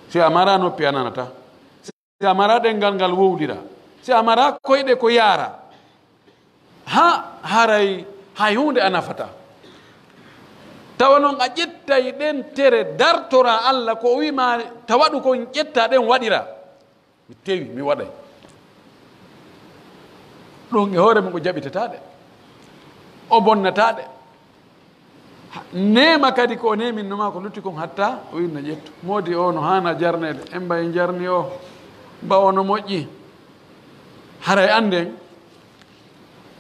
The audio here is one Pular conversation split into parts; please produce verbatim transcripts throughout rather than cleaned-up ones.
Si a maraa noppi a nanataa. Si a maraa ɗenngal ngal wowlira. Si a maraa koyɗe ko yaara. Ha haray hay huunde a nafataa. Tawa non a ƴettay ɗen tere dartoraa Alla ko o wi'i maa ta waɗu kon ƴettaa ɗen waɗiraa. Mi tewi, mi waɗay. Ɗun e hoore mun o jaɓitataa ɗe. O bonnataa ɗe. Neema kadi ko o neeminno maa ko lutti kon hatta o inna ƴettu. Moodi o no haana jarneede. En mbayi jarni o. Mba o no moƴƴi. Haray annden.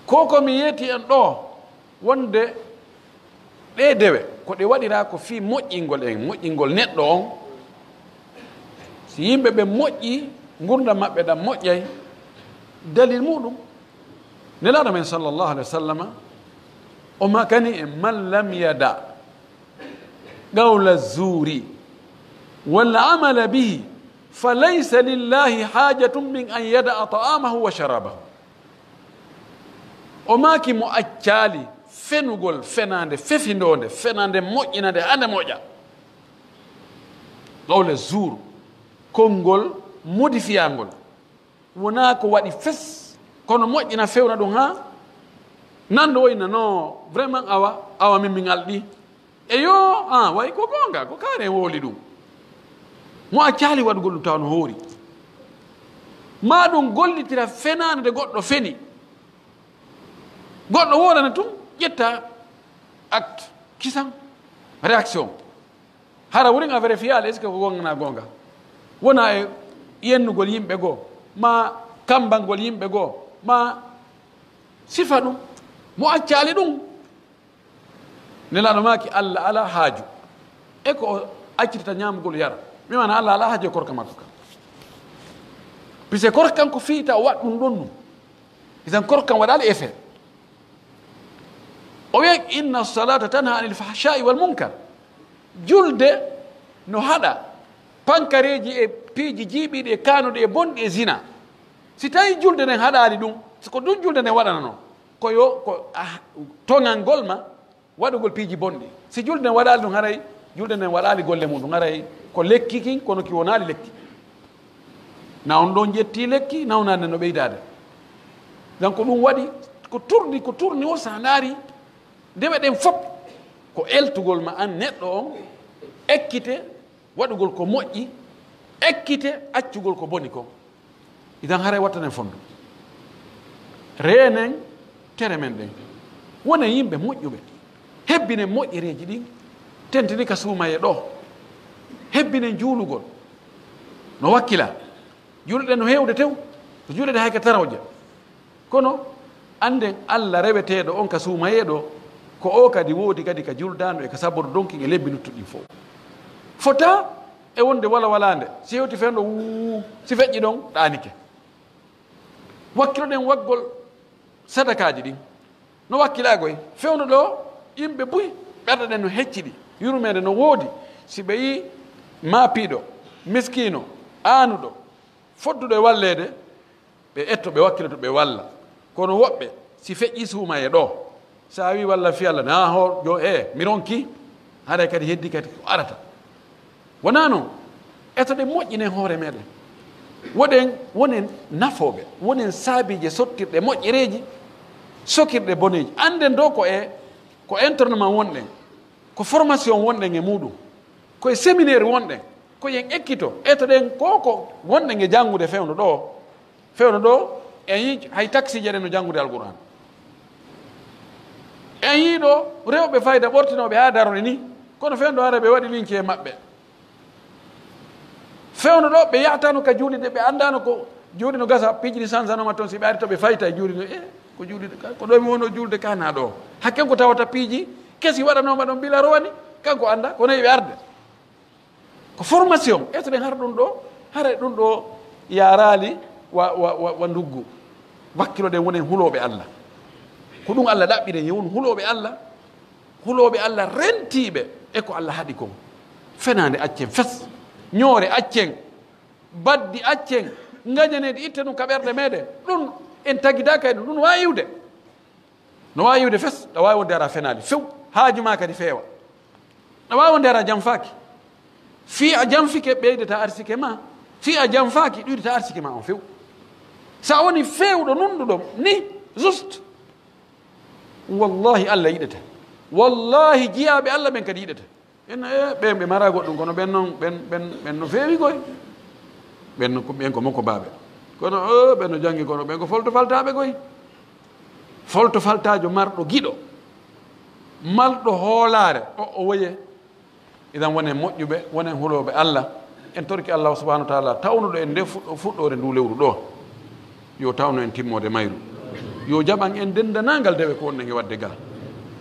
Ko ko mi yeeti en ɗoo. Wonde ɗee dewe, ko ɗe waɗiraa ko fii moƴƴingol en, moƴƴingol neɗɗo on. Si yimɓe ɓen moƴƴii, ngurndan maɓɓe ɗan moƴƴay, dalil muɗum. Nelaaɗo men sallallahu alaihi wa sallama, o makani en, "Man lam yada qawla zuri wal amala bihi, fa laysa lillahi hajatun min an yada ta'amahu wa sharabahu." O maaki mo accaali fenugol fenaande fefindoonde, fenaande moƴƴinande hande moƴƴa. Qawla zuur, konngol modifiyaangol. Wonaa ko waɗi fes, kono moƴƴina fewna ɗum haa nanndo woyna no vraiment awa, awa min min alɗi. Eyo, ah, way ko goonga, ko kaari en wowli ɗum. Mo accaali waɗugol ɗum tawa no hoori. Maa ɗum gollitira fenaande nde goɗɗo feni. Goɗɗo woodana tun, ƴetta acte, kisan, réaction. Hara wurin a vérifiyaali, est-ce que ko goonga naa goonga? Wona e yennugol yimɓe goo, maa kammbangol yimɓe goo, maa sifa ɗum. Mo accaali ɗum, Nelaaɗo maaki, Alla alaa haaju e ko o accitata ñaamugol yara. Mi maana Alla alaa haaju e korka makko kan. Puisque korka kan ko fii ta o waɗa ɗum ɗon ɗum. Isan korka kan waɗaali effet. O wi'i, "Inna salata tanha anil fahsha'i wal munkar." Julde no haɗa pankareeji e piiji jiiɓiiɗi e kaanuɗi e bonɗi e zina. Si tawi julde nden haɗaali ɗum, ko ɗum julde nden waɗanano. Ko yo, ko, ah, toŋangol ma, waɗugol piiji bonɗi. Si julde nden waɗaali ɗum haray, julde nden waɗaali golle mum ɗum haray, ko lekki kin, kono ki wonaali lekki. Na on ɗon ƴetti lekki, nawnaande no ɓeydaade. Donc ɗum waɗi, ko turni, ko turni o sa ndaari, ndewe ɗen fop, ko eltugol ma an neɗɗo on, ekkite, waɗugol ko moƴƴi, ekkite accugol ko boni kon. Idan haray wattanen fondo. Reenen tere men ɗen. Wonen yimɓe moƴƴuɓe. Hebbinen moƴƴereeji ɗin. Tentini ka suumaye ɗoo. Hebbinen juulugol. No wakkila. Juulɗe no heewde tew. Ko juulɗe hay ka tarawje. Kono annden Alla reweteeɗo on ka suumayee ɗoo, ko o kadi woodi kadi ka juldaandu e ka saboru donkin e lebbi luttuɗin fow. Fota e wonde walawalaande, si hewti fewndo wuu, si feƴƴi ɗon, ɗaanike. Wakkiloɗen waggol sadakaaji ɗin. No wakkilaa goy, fewndo ɗoo, yimɓe buy, ɓerɗe ɗen no hecciɗi, yurmeende no woodi, si ɓe yii maapiiɗo, miskiino, aanuɗo, fodduɗo e walleede, ɓe etto, ɓe wakkiloto, ɓe walla. Kono woɓɓe, si feƴƴii suumayee ɗoo, si a wii walla fii Alla, naa hoor, yo, e, mi ronki, haray kadi heddi kadi ko arata. Wonaa non, etoɗen moƴƴinen hoore meɗen. Woɗen, wonen nafooɓe, wonen saabiije sottirɗe moƴƴereeji, sokirɗe boneeji. Annden ɗoo ko e, ko internement wonɗen, ko formation wonɗen e muuɗum, ko e séminaire wonɗen, ko yen ekkito, etoɗen ko ko wonɗen e janngude fewndo ɗoo. Fewndo ɗoo, en yii hay taksiije ɗen no janngude Alqur'aan. En yii ɗoo rewɓe fayda ɓortinooɓe haa darone nii, kono fewndo hara ɓe waɗi lince e maɓɓe. Fewndo ɗoo, ɓe yahtaano ka juulirde, ɓe anndaano ko juulirde no gasa, piiji ɗi sansanooma toon, si ɓe ari to ɓe fayta e juulirde, e ko juulirde ka, ko ɗoo mi wonoo juulde ka naa ɗoo. Hakken ko tawata piiji kesi waɗanooma ɗon bila rowani, kanko annda, kono yiɓe arde. Ko formation, etoɗen hara ɗum ɗoo, haray ɗum ɗoo yaaraali wa, wa, wa, wa nduggu. Wakkiloɗen wonen hulooɓe Alla. Ko ɗum Alla ɗaɓɓiren, yo won hulooɓe Alla, hulooɓe Alla rentiiɓe e ko Alla haɗi kon. Fenaande accen fes, ñoore accen, baddi accen, ngañaneedi itte ɗum ka ɓerɗe meɗen. Ɗum en tagidaaka e ɗum, ɗum no waawi iwde. No waawi iwde fes, ɗa waawi wonde ara fenaali few, haaju maa kadi feewa. Ɗa waawi wonde ara janfaaki. Fii a janfike, ɓeydataa arsike maa. Fii a janfaaki, ɗuydataa arsike maa on few. Si a woni feewɗo nunɗuɗo ni, juste, wallahi, Allah yiɗete. Wallahi, jiyaaɓe Allah ɓen kadi yiɗete. En, eh, ɓen ɓe maraa goɗɗum, kono ɓen non, ɓen, ɓen, ɓen no feewi koy. Ɓen no ko, ɓen ko mokko baaɓe. Kono, oh, ɓen no jangi, kono ɓen ko folto faltaaɓe koy. Folto faltaajo marɗo giɗo, marɗo hoolaare, o, o woye. Idan, wonen moƴƴuɓe, wonen hulooɓe Allah. En torki Allah subhanahu wa ta'ala tawnuɗo en nde fuɗɗo-, fuɗɗoore ndu lewru ɗo. Yo tawnu en timmoode mayru. Yo jaɓan en denndanaangal dewe ko wonɗen e waɗde gal.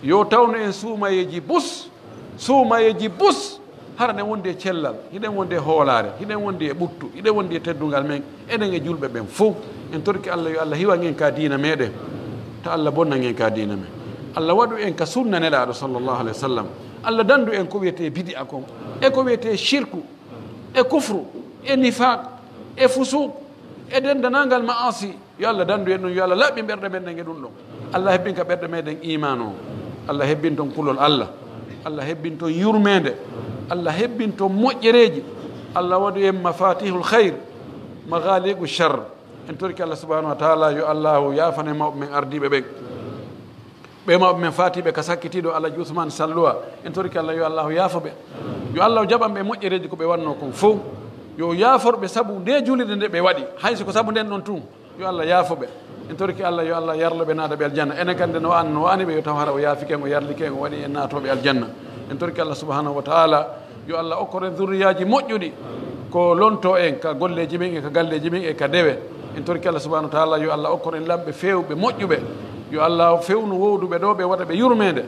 Yo tawnu en suumayeeji bus, suumayeeji bus. Hara ɗen wondi e cellal, hiɗen wondi e hoolaare, hiɗen wondi e ɓuttu, hiɗen wondi e teddungal men, enen e julɓe ɓen fow. En torki Allah, yo Allah hiwan en ka diina meɗen, ta Allah bonnan en ka diina men. Allah waɗu en ka sunna Nelaaɗo sallallahu alaihi wa sallam. Allah dandu en ko wiyetee bidi'a kon, e ko wiyetee shirku, e kufru, e nifaq, e fusuq, e denndanaangal ma'asi. Yo Allah dandu en ɗum, yo Allah laɓɓin ɓerɗe men ɗen e ɗum ɗon. Allah hebbin ka ɓerɗe meɗen iimaan o. Allah hebbin ton kulol Allah. Allah hebbin ton yurmeende. Allah hebbin ton moƴƴereeji. Allah waɗu en mafatihul khayr, maghaliqu shar. En torki Allah subhanahu wa ta'ala, yo Allahu yaafane mawɓe men ardiiɓe ɓen. Ɓe mawɓe men faatiiɓe ka sakkitiiɗo Alhaji Usman Salluwa, en torki Allah, yo Allahu yaafo ɓe. Yo Allahu jaɓan ɓe moƴƴereeji ko ɓe wannoo kon fow. Yo yaafor ɓe sabu nde juulirde nde ɓe waɗi, hay si ko sabu nden ɗon tun. Yo Allah yaafo ɓe. En torki Allah, yo Allah yarlo ɓe, naada ɓe aljanna. Enen kadi, no an, no ani ɓe, yo taw hara o yaafike en, o yarlike en, o waɗi en naatooɓe aljanna. En torki Allah subhanahu wa ta'ala, yo Allah okkor en zurriyaaji moƴƴuɗi, ko lontoo en ka golleeji men e ka galleeji men e ka dewe. En torki Allah subhanahu wa ta'ala, yo Allah okkor en lamɓe feewɓe moƴƴuɓe. Yo Allah fewnu wowduɓe ɗo ɓe, waɗa ɓe yurmeende,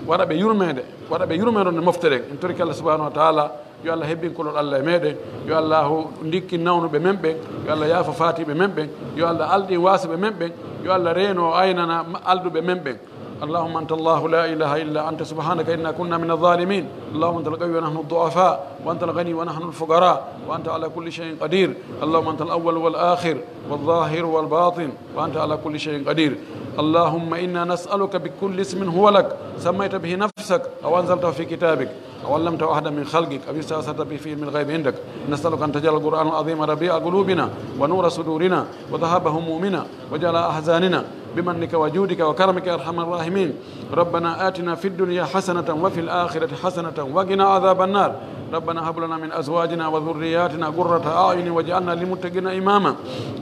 waɗa ɓe yurmeende, waɗa ɓe yurmeende nde mofte ɗen. En torki Allah subhanahu wa ta'ala, yo Allah hebbin kulol Allah e meɗen. Yo Allahu ndikkin nawnuɓe men ɓen. Yo Allah yaafo faatiiɓe men ɓen. Yo Allah alɗin waasuɓe men ɓen. Yo Allah reeno aynana ma-, alɗuɓe men ɓen. اللهم أنت الله لا إله إلا أنت سبحانك إنا كنا من الظالمين. اللهم أنت القوي ونحن الضعفاء، وأنت الغني ونحن الفقراء، وأنت على كل شيء قدير. اللهم أنت الأول والآخر والظاهر والباطن، وأنت على كل شيء قدير. اللهم إنا نسألك بكل اسم هو لك، سميت به نفسك، أو أنزلته في كتابك، أو علمته أحدا من خلقك، أو استأثرت به في علم الغيب عندك، نسألك أن تجعل القرآن العظيم ربيع قلوبنا، ونور صدورنا، وذهاب همومنا، وجلاء أحزاننا، بمنك وجودك وكرمك يا أرحم الراحمين. ربنا آتنا في الدنيا حسنة وفي الآخرة حسنة وقنا عذاب النار. ربنا هب لنا من أزواجنا وذرياتنا قرة أعين واجعلنا للمتقين إماما.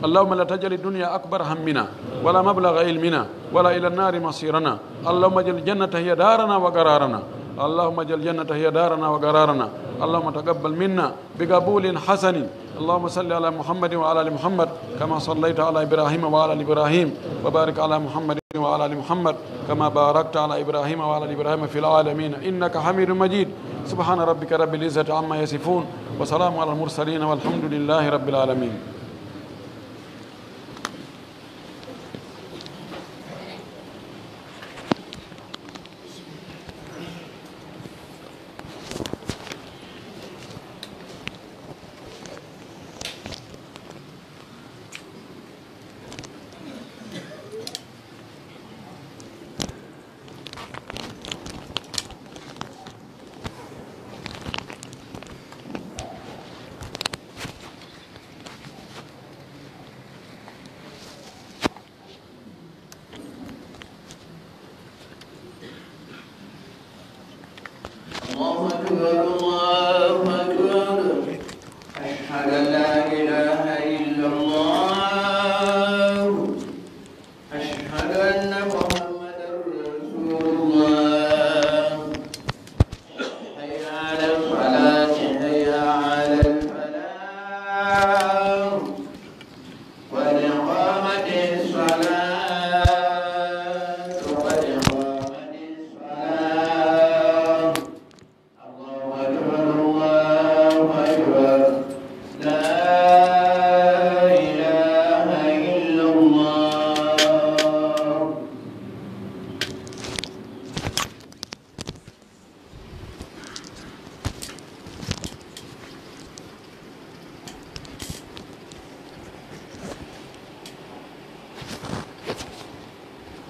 اللهم لا تجعل الدنيا أكبر همنا، ولا مبلغ علمنا، ولا إلى النار مصيرنا. اللهم اجعل الجنة هي دارنا وقرارنا. اللهم اجعل الجنة هي دارنا وقرارنا. اللهم تقبل منا بقبول حسن. اللهم صل على محمد وعلى آل محمد كما صليت على إبراهيم وعلى آل إبراهيم، وبارك على محمد وعلى آل محمد كما باركت على إبراهيم وعلى آل إبراهيم في العالمين إنك حميد مجيد. سبحان ربك رب العزة عما يصفون، وسلام على المرسلين، والحمد لله رب العالمين. الله أكبر، الله أكبر. أشهد أن لا إله إلا الله. أشهد أن محمدا رسول الله. حي على الصلاة، حي على الفلاح. قد قامت الصلاة، قد قامت الصلاة. الله أكبر، الله أكبر. لا إله إلا الله.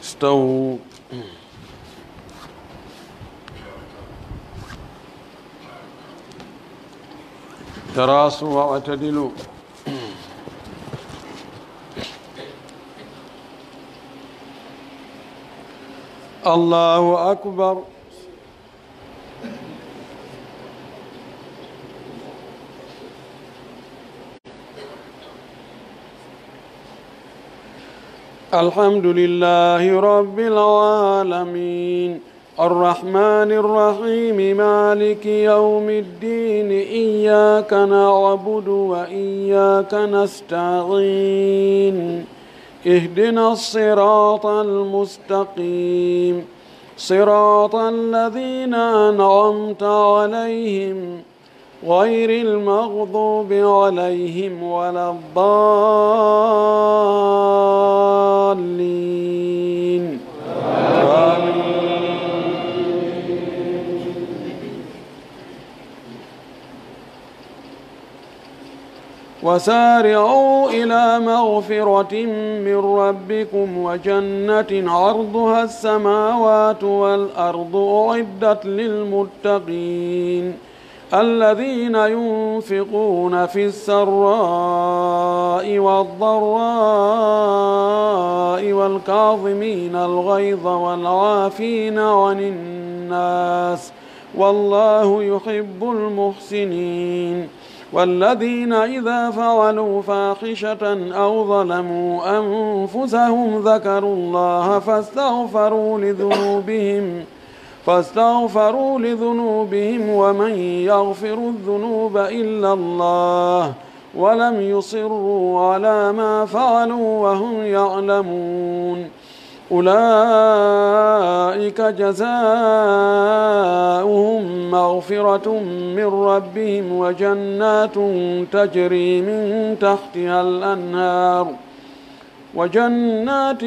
استووا. تراصوا واعتدلوا. الله أكبر. الحمد لله رب العالمين. الرحمن الرحيم. مالك يوم الدين. إياك نعبد وإياك نستعين. اهدنا الصراط المستقيم. صراط الذين أنعمت عليهم غير المغضوب عليهم ولا الضالين. آمين. وسارعوا إلى مغفرة من ربكم وجنة عرضها السماوات والأرض أعدت للمتقين الذين ينفقون في السراء والضراء والكاظمين الغيظ والعافين عن الناس والله يحب المحسنين. والذين إذا فعلوا فاحشة أو ظلموا أنفسهم ذكروا الله فاستغفروا لذنوبهم فاستغفروا لذنوبهم ومن يغفر الذنوب إلا الله ولم يصروا على ما فعلوا وهم يعلمون. أولئك جزاؤهم مغفرة من ربهم وجنات تجري من تحتها الأنهار وجنات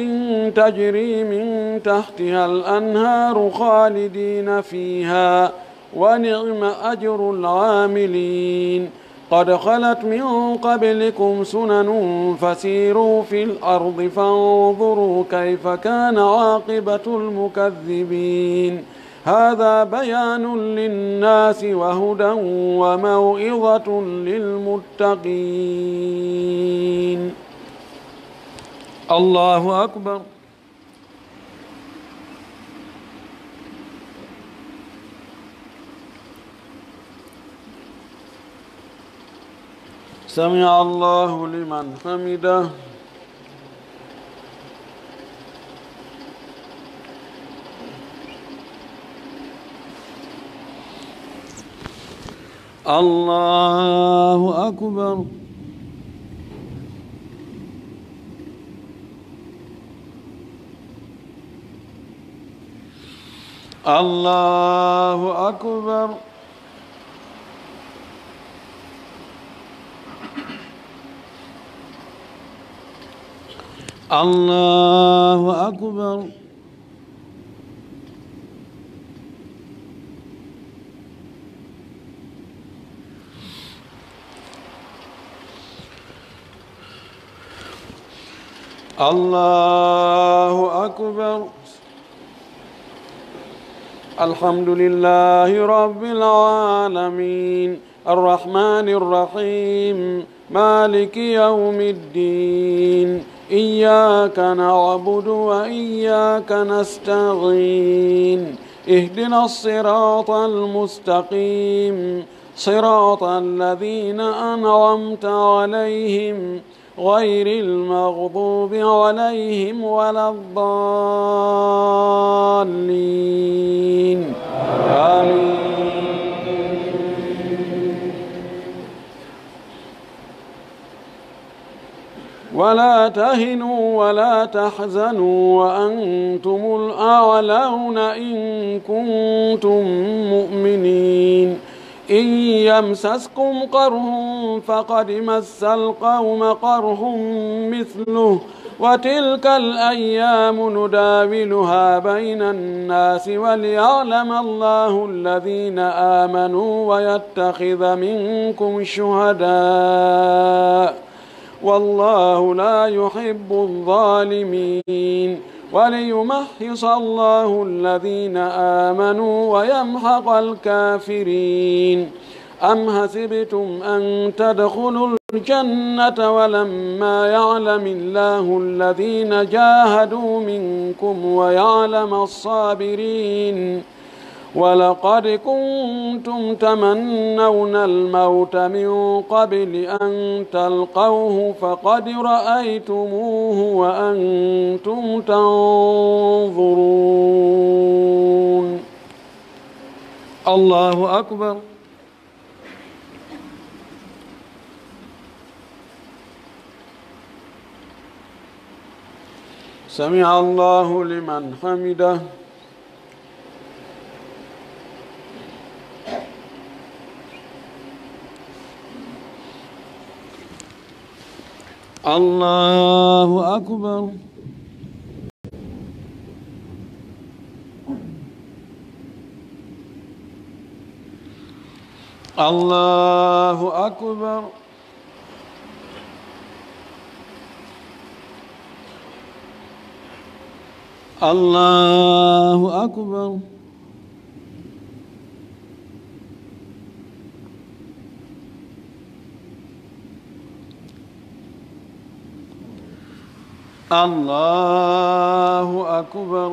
تجري من تحتها الأنهار خالدين فيها ونعم أجر العاملين. قد خلت من قبلكم سنن فسيروا في الأرض فانظروا كيف كان عاقبة المكذبين. هذا بيان للناس وهدى وموعظة للمتقين. الله أكبر. سمع الله لمن حمده. الله أكبر. الله أكبر. الله أكبر. الله أكبر. الحمد لله رب العالمين. الرحمن الرحيم. مالك يوم الدين. إياك نعبد وإياك نستعين. اهدنا الصراط المستقيم. صراط الذين أنعمت عليهم غير المغضوب عليهم ولا الضالين. آمين. ولا تهنوا ولا تحزنوا وأنتم الأعلون إن كنتم مؤمنين. إن يمسسكم قرح فقد مس القوم قرح مثله وتلك الأيام نداولها بين الناس وليعلم الله الذين آمنوا ويتخذ منكم شهداء والله لا يحب الظالمين وليمحص الله الذين آمنوا ويمحق الكافرين. أم حسبتم أن تدخلوا الجنة ولما يعلم الله الذين جاهدوا منكم ويعلم الصابرين. ولقد كنتم تمنون الموت من قبل أن تلقوه فقد رأيتموه وأنتم تنظرون. الله أكبر. سمع الله لمن حمده. الله أكبر. الله أكبر. الله أكبر. الله أكبر.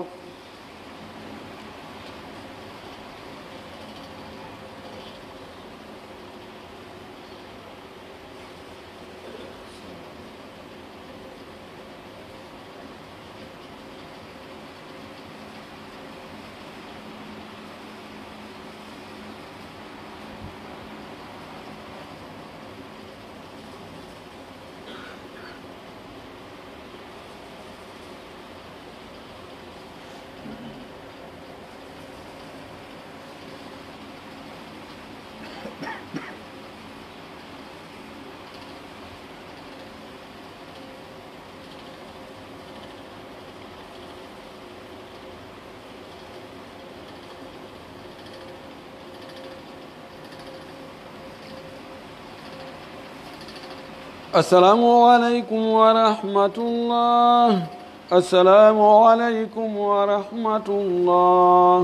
السلام عليكم ورحمة الله. السلام عليكم ورحمة الله.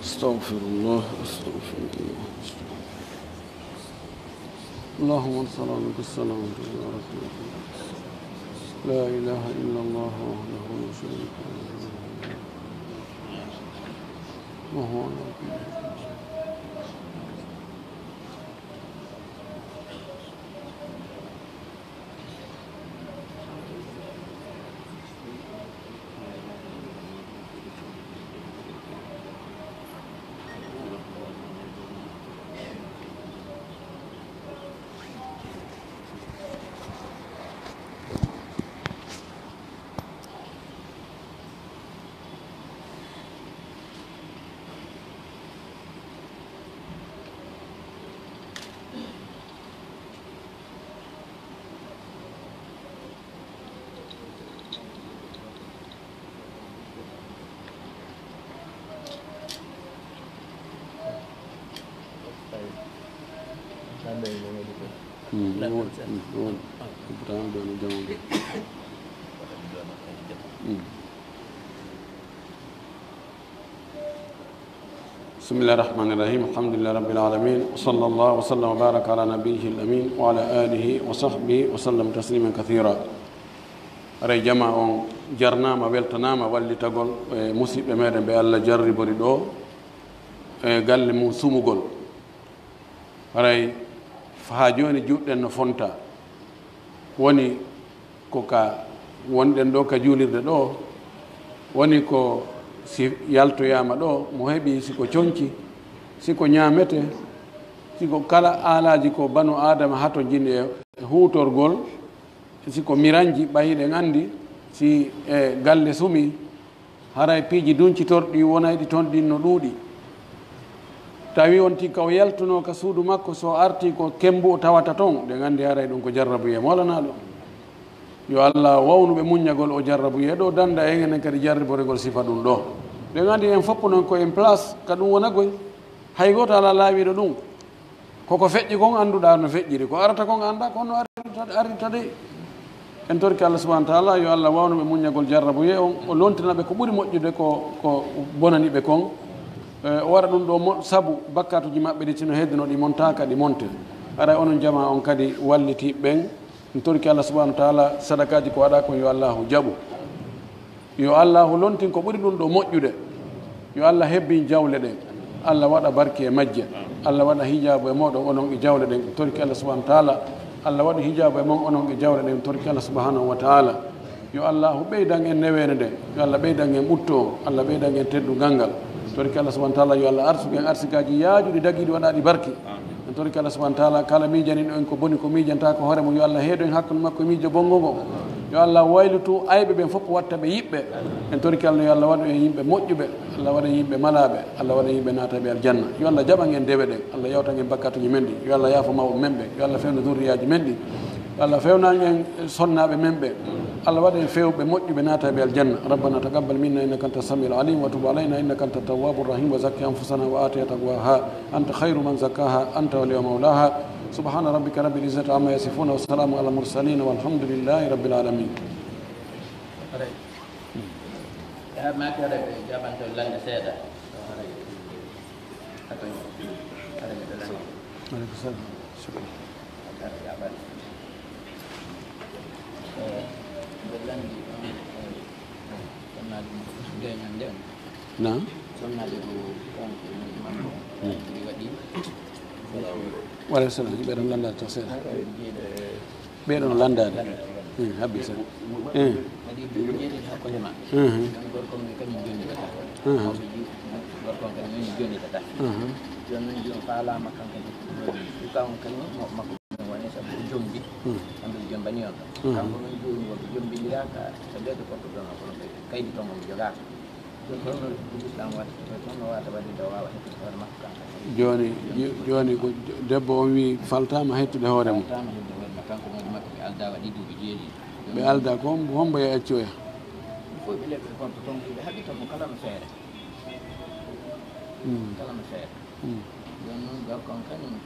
أستغفر الله، أستغفر الله. اللهم أنت السلام ومنك السلام تبارك يا رب. لا إله إلا الله وحده لا شريك له. وهو على كل شيء. Mm, ɗum woni, mm, ɗum woni. Ko pourtant ɗo no jamo ɓe. Mm. بسم الله الرحمن الرحيم. الحمد لله رب العالمين. وصلى الله وسلم وبارك على نبيه الأمين وعلى آله وصحبه وسلم تسليما كثيرا. Haray jamaa on jarnaama, weltanaama wallitagol e musiɓɓe meɗen ɓe Allah jarribori ɗo e galle mum sumugol. Haray haa jooni juutɗen no fonta. Woni ko ka wonɗen ɗo ka juulirde ɗo, woni ko si yaltoyaama ɗo, mo heɓi si ko conci, si ko ñaamete, si ko kala aalaaji ko banu Aadama hatonjini e huutorgol, si ko miranji, ɓay hiɗen anndi, si e galle sumi, haray piiji duncitorɗi wonayɗi ton ɗin no ɗuuɗi. Tawi on tigi ka o yaltunoo ka suudu makko, so artii ko kembu o tawata ton, ɗen anndi haray ɗum ko jarrabuyee moolanaaɗo. Yo Allah wawnu ɓe muññagol o jarrabuyee ɗo, danda en enen kadi jarriboregol sifa ɗum ɗo. Ɗen anndi en fof non ko en place ka ɗum wona goy. Hay gooto alaa laawiiɗo ɗum. Ko ko feƴƴi kon annduɗaa no feƴƴiri, ko arata kon anndaa, ko no arrirta, arrirta de. En torki Allah subhanahu wa taala, yo Allah wawnu ɓe muññagol jarrabuyee on, o lontina ɓe ko ɓuri moƴƴude ko, ko bonani ɓe kon. Eh, o waɗa ɗum ɗo mo-, sabu bakkaatuuji maɓɓe ɗi, si no heddino ɗi montaaka, ɗi monte. Haray onon jamaa on kadi wallitiiɓe ɓen, en torike Allah subhanahu wa ta'ala, sadakaaji ko waɗaa kon yo Allahu jaɓu. Yo Allahu lontin ko ɓuri ɗum ɗo moƴƴude. Yo Allah hebbin jawle ɗen. Allah waɗa barki e majje. Allah waɗa hijaabu e mooɗon onon e jawle ɗen. En torike Allah subhanahu wa ta'ala, Allah waɗa hijaabu e mon onon e jawle ɗen. En torike Allah subhanahu wa ta'ala. Yo Allahu ɓeydan en neweende nden. Yo Allah ɓeydan en ɓuttu on. Allah ɓeydan en teddungal ngal. Torike Allah subhanahu wa ta'ala, yo Allah arsuku en arsikaaji yaajuɗi dagiiɗi waɗaaɗi barki. En torike Allah subhanahu wa ta'ala, kala miijaninɗo en ko boni, ko miijantaa ko hoore mum, yo Allah heedo en hakkunde makko e miijo bonngo ngo. Yo Allah waylitu ayɓe ɓen fof, watta ɓe yiɓɓe. En torike Allah, yo Allah waɗu en yimɓe moƴƴuɓe. Allah waɗa en yimɓe malaaɓe. Allah waɗa en yimɓe naataaɓe aljanna. Yo Allah jaɓan en dewe ɗen. Allah yawtan en bakkaatuuji men ɗi. Yo Allah yaafo mawɓe men ɓe. Yo Allah fewnu zurriyaaji men ɗi. Yo Allah fewnan en sonnaaɓe men ɓe. Allah waɗa en fewɓe moƴƴuɓe naataaɓe aljanna. ربنا تقبل منا إنك أنت السميع العليم وتب علينا إنك أنت التواب الرحيم وزكي أنفسنا وآتها تقواها أنت خير من زكاها أنت وليها ومولاها. سبحان ربك رب العزة عما يصفون وسلام على المرسلين والحمد لله رب العالمين. Haray. Haa maa kadi ɓe jaɓanta lannde seeɗa. Haray. Haray. Haray. Aleykum salam. Shukran. Haray, jaɓan. Eh, ɓe lanndi ɗon, eh, sonnaaji mum ko deeñan nden. Naam. Sonnaaji ko on ko imam ko. Hmm. Ɗi waɗi. Wa aleykum salam. Ɓe ɗon lannda to seeɗa. Jiiɗo e Ɓee ɗon lanndaade. Eh, habbi seeɗa. Eh. Waɗi duuɓi jeeɗiɗi hakkunde maɓɓe. Mhm. Ɗon gorko mum kañum jonnitata. Mhm. Mawɓe ju-, gorko on kañum jonnitata. Mhm. Jooni non, jooni faalaama kanko ne. Suka on kañum, mo-, makko ɗum woni sabu o jombi. Mhm. Kamɓe ɓe jombani on ɗon. Mhm. Kanko non jooni, wonɓe jombindiraaka, so ɓe ko ɗon, kono ɓe kaydi ton on jogaaka. Jooni, jo-, jooni ko jo-, debbo on wi'i faltaama hettude hoore mum. Ɓe aldaa ko hombo, hombo e accoya? Mm. Mm. Jooni non, gorko on kañum,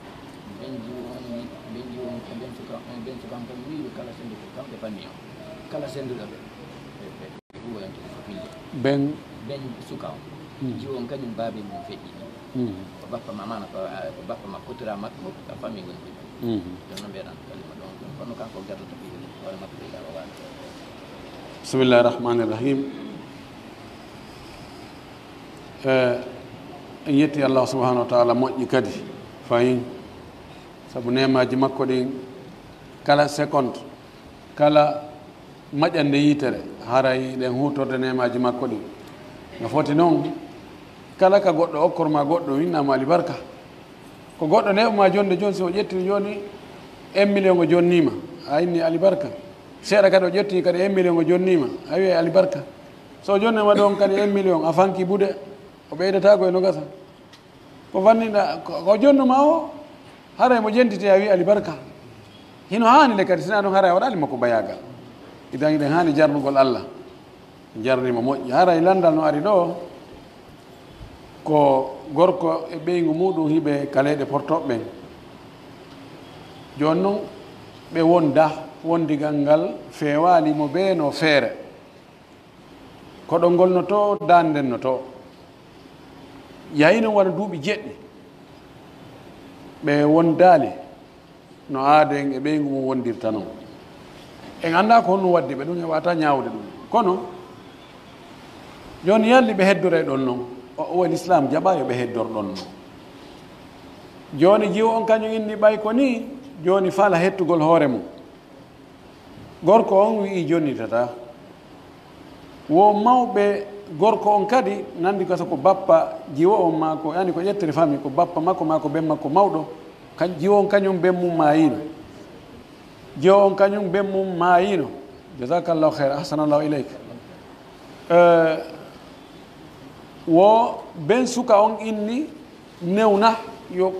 ben jiwo on ni, ben jiwo on, ben suka, ben suka on kañum wi'i ɓe kala sennduɗo, kamɓe fanni on. Kala sennduɗo ɓe, ɓe, ɓe, ɓe huwoyante ko fille. Ben? Ben suka on. Hmm. Jiwo on kañum baabe mum feƴƴini. Hmm. Ko bappa ma, maana ko, ah, ko bappa ma, kotura makko, ko famille woni ɗum. Hmm. Jooni non mbiyaɗan kalima ɗon, kono kanko gardata fille, hoore makko ɓe gawa waɗa. Bismillahir Rahmanir Rahim. Eh, en yetti Allah subhanahu wa ta'ala moƴƴi kadi fahin, sabu neemaaji makko ɗin, kala seconde, kala maƴande yitere, haray ɗen huutorde neemaaji makko ɗin. No foti non, kala ka goɗɗo okkor ma goɗɗo, inna mo alibarka. Ko goɗɗo neeɓu ma jonde jon, si o ƴetti jooni un million o jonniima, a inni alibarka. Seeɗa kadi o ƴetti kadi un million o jonniima, a wi'ay alibarka. So o jonniima ɗon kadi un million, a fanki buuɗe, o ɓeydataako e no gasa. Ko fanninɗa, ko, ko jonnu ma o, haray mo jentiti a wi'i alibarka. Hino haani le kadi, sinaa ɗun haray a waɗaali mo ko bayaagal. Idan hiɗen haani jarnugol Allah. Jarni mo moƴƴi. Haray lanndal no ari ɗoo, ko gorko e ɓeyngu muuɗun hiɓe ka leyɗe portooɓe ɓen. Jooni non, ɓe wonda, wondigal ngal feewaali mo bee no feere. Koɗol ngol no to, daande nden no to. Yahi non wano duuɓi jeɗɗi, ɓe wondaali no aada en e ɓeyngu mum wondirta non. En anndaa ko honɗun waddi ɓe, ɗun heɓataa ñaawude ɗun. Kono, jooni yalli ɓe heddoray ɗon non? O, o Lislaam jaɓaa yo ɓe heddor ɗon non. Jooni jiwo on kañun inni ɓay ko nii, jooni fala hettugol hoore mum. Gorko on wi'i jonnitataa. Wo mawɓe gorko on kadi nandi ko, so ko bappa jiwo on maa ko, yani ko ƴettere fami, ko bappa makko maa ko ben makko mawɗo, ka-, jiwo on kañun ben mum maayiino. Jiwo on kañun ben mum maayiino. Jazakallahu khayr, ahsanallahu ilayk. Eh, wo ben suka on inni newna, yo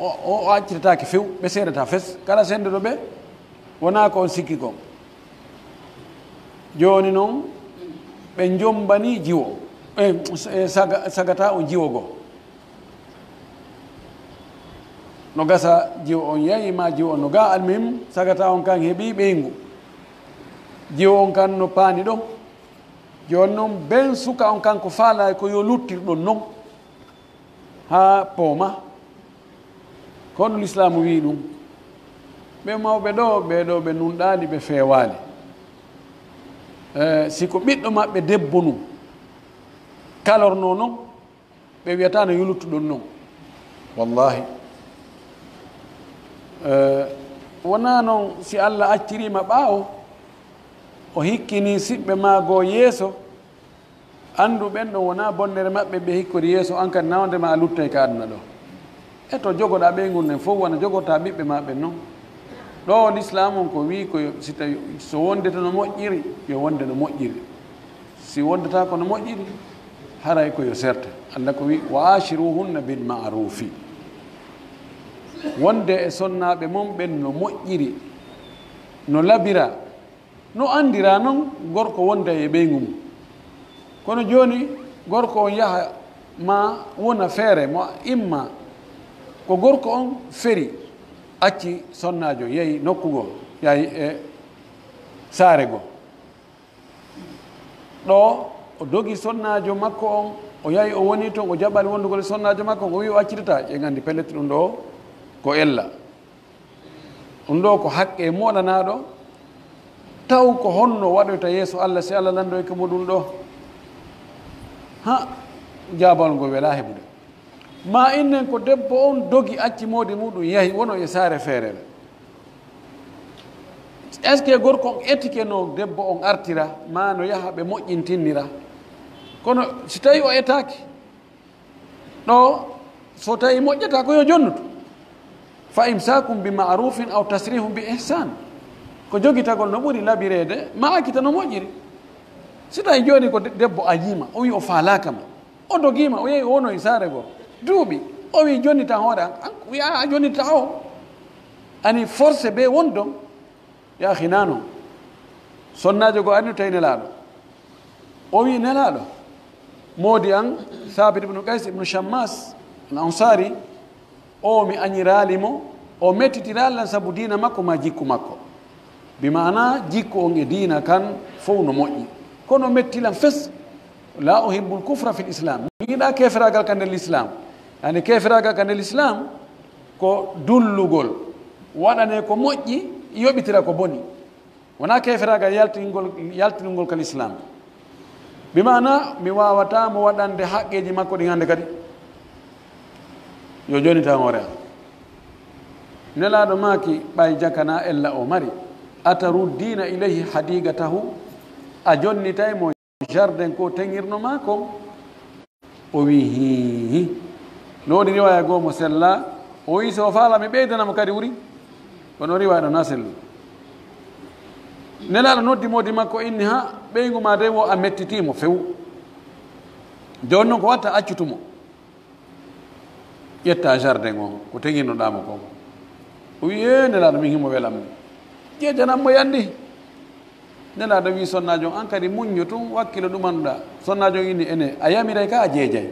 o, o, o accitataake few, ɓe seedataa fes. Kala sennduɗo ɓe, wonaa ko on sikki kon. Jooni non, ɓe njombanii jiwo, e, e, saga-, sagata on jiwo goo. No gasa jiwo on yahi, maa jiwo on no ga, almuhim, sagata on kan heɓii ɓeyngu. Jiwo on kan no paani ɗon. Jooni non, ben suka on kan ko faalaa ko yo luttir ɗon non. haa pooma. Ko honɗun Lislaamu wi'i ɗun? Ɓee mawɓe ɗoo, ɓee ɗoo ɓe nunɗaali, ɓe feewaali. Eh, si ko ɓiɗɗo maɓɓe debbo nun kalornoo non, ɓe wi'ataa no yuluttuɗon non. Wallaahi. Eh, wonaa non si Alla accirii ma ɓaawo, o hikkinii siɓɓe maa goo yeeso, anndu ɓen ɗon wonaa bonnere maɓɓe, ɓe hikkori yeeso an kadi, na wonde ma a luttay ka aduna ɗoo. E to jogoɗaa ɓeyngu nden fow, wano jogortaa ɓiɓɓe maa ɓen non. Ɗoo Lislaamu on ko wi'i ko yo, si tawi, so wondete no moƴƴiri, yo wonde no moƴƴiri. Si wondataa ko no moƴƴiri, haray ko yo serte. Alla ko wi'i, "Wa aashiruhunna bil ma'rufi." Wonde e sonnaaɓe mon ɓen no moƴƴiri, no labiraa, no anndiraa non gorko wonda e ɓeyngu mum. Kono jooni, gorko on yaha maa wona feere mo imma ko gorko on feri, acci sonnaajo, yahi nokku goo, yahi e saare goo. Ɗoo, o dogi sonnaajo makko on, o yahi, o woni ton, o jaɓali wondugol e sonnaajo makko on, o wi'i o accitataa. En anndi pellet ɗun ɗoo ko ella. Ɗun ɗoo ko haqqee moolanaaɗo, taw ko honno waɗoyta yeeso Alla si Alla landoyke mo ɗun ɗoo? Ha, jaabawol ngol welaa heɓude. Maa innen ko debbo on dogi acci moodi muɗum yahi wono e saare feere. Est-ce que gorko on etike no debbo on artira, maa no yaha ɓe moƴƴintinnira? Kono si tawi o etaaki, ɗoo, so tawi moƴƴata ko yo jonnutu. Fa imsaakum bi ma'rufin aw tasrihun bi ihsan. Ko jogitagol no ɓuri labireede, ma accita no moƴƴiri. Si tawi jooni ko de-, debbo añiima, o wi'i o faalaaka ma. O dogiima, o yehi, o wono e saare goo. Duuɓi. O wi'i, "Jonnita hoore an." An wi'a, "A jonnita o." Ani forcé be wondon. Ya akhi, naa non. Sonnaajo goo arino tawi Nelaaɗo. O wi'i, "Nelaaɗo, moodi an, Saabit ibnu Qays ibnu Shammas al Ansaari, o mi añiraali mo, o mettitiraali lan sabu diina makko maa jikku makko." Bi maana jikku on e diina kan fow no moƴƴi. Kono metti lan fes. "La uhibbul kufra fil Islam." Mi yiɗaa keeferaagal ka nder Lislaam. Yani keeferaagal ka nder Lislaam ko dullugol. Waɗanee ko moƴƴi, yoɓitira ko boni. Wonaa keeferaagal yaltingol, yaltingol ka Lislaam. Bi maana, mi waawataa mo waɗande haqqeeji makko ɗin hannde kadi. Yo jonnita hoore an. Nelaaɗo maaki, ɓay jaka naa ella o mari, "Ataruddiina ilayhi hadiiqatahu?" A jonnitay mo jardin ko teŋirno maa kon? O wi'i, "Hii, hii." No woodi riwaaya goo mo sellaa, o wi'i, "Si o faalaa, mi ɓeydana mo kadi wuri." Kono riwaaya ɗoo naa sellu. Nelaaɗo noddi moodi makko, inni, "Ha, ɓeyngu maa dey wo a mettitii mo few. Jooni non ko watta accutu mo. Ƴetta jardin on, ko teŋirnoɗaa mo kon." O wi'i, "Ee, Nelaaɗo, min himo welammi. Jeejanan mo yandi." Nelaaɗo wi'i sonnaajo on, "An kadi muñño tun, wakkilo ɗumanɗaa." Sonnaajo on inni, "Ene, a yamiray ka a jeejay?"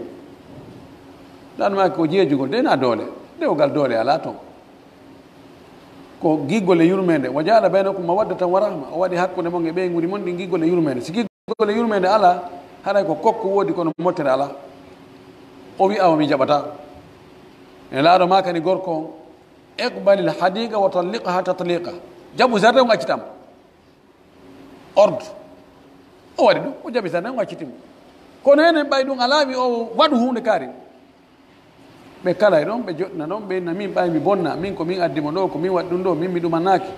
Nelaaɗo maaki, "Ko jeejugol de naa doole. Dewgal doole alaa ton. Ko giggol e yurmeende. Wa ja'ala baynakum mawaddatan wa rahma." O waɗi hakkunde mon e ɓeynguuli mon ɗin giggol e yurmeende. Si giggol e yurmeende alaa, haray ko kokko woodi kono mottere alaa. O wi'i, "Awa mi jaɓataa." Nelaaɗo maakani gorko on, "Iqbalil hadiqa wa talliqha tatliqa." Jaɓu jardin on, accitaa mo. Ordre. O waɗi ɗun, o jaɓi jardin on, o acciti mo. Kono enen ɓay ɗun alaa, wi'i o waɗu huunde kaari. Ɓe kalay ɗon, ɓe joɗɗina ɗon, ɓe inna, "Min ɓay mi bonna, min ko min addi mo ɗoo, ko min waɗi ɗun ɗoo, min mi ɗumanaaki.